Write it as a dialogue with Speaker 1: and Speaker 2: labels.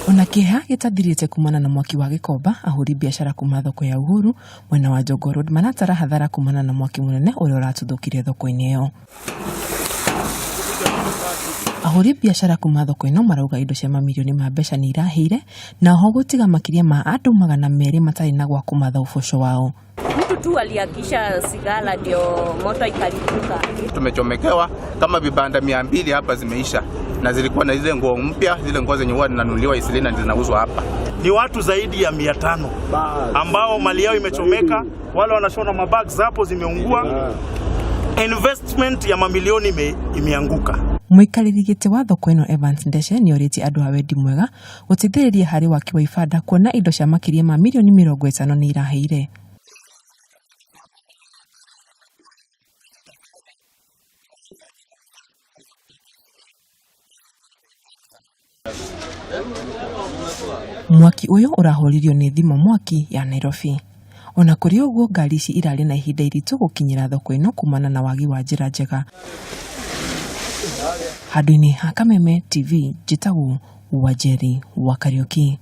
Speaker 1: Ona kĩeha gĩtathirĩte kumana na mwaki wa Gĩkomba, ahũri biacara kuma thoko ya Uhuru mwena wa Jogoo Road maratara hathara kumana na mwaki mũnene ũrĩa ũratuthũkire thoko-inĩ ĩyo. Ahũri biacara kuma thoko ĩno marauga indo cia mamirioni ma mbeca nĩ irahĩire na oho gũtiga makĩria ma andũ 200 matarĩ na gwa kũmatha ũboco wao.
Speaker 2: Mtu tu aliakisha sigara ndio moto ikalipuka.
Speaker 3: Tumechomekewa kama vibanda 200 hapa zimeisha, na zilikuwa na zile nguo mpya, zile nguo zenye huwa zinanunuliwa Eastleigh na zinauzwa hapa.
Speaker 4: Ni watu zaidi ya 500 ambao mali yao imechomeka, wale wanashona mabags hapo zimeungua, investment ya mamilioni imeanguka.
Speaker 1: Mũikarĩri gĩtĩ wa thoko ĩno Evans Ndece nĩorĩtie andũ a wendi mwega gũteithĩrĩria harĩ waki wa ibanda kuona indo cia makĩria ma mirioni 50 nĩ irahĩire. Mwaki ũyũ ũrahoririo nĩ thimo mwaki ya Nairobi. Ona kũrĩ ũguo ngari ici irarĩ na ihinda iritũ gũkinyĩra thoko ĩno kumana na wagi wa njĩra njega. Handũ-inĩ ha Kameme TV njĩtagwo Wanjeri wa Kariũki.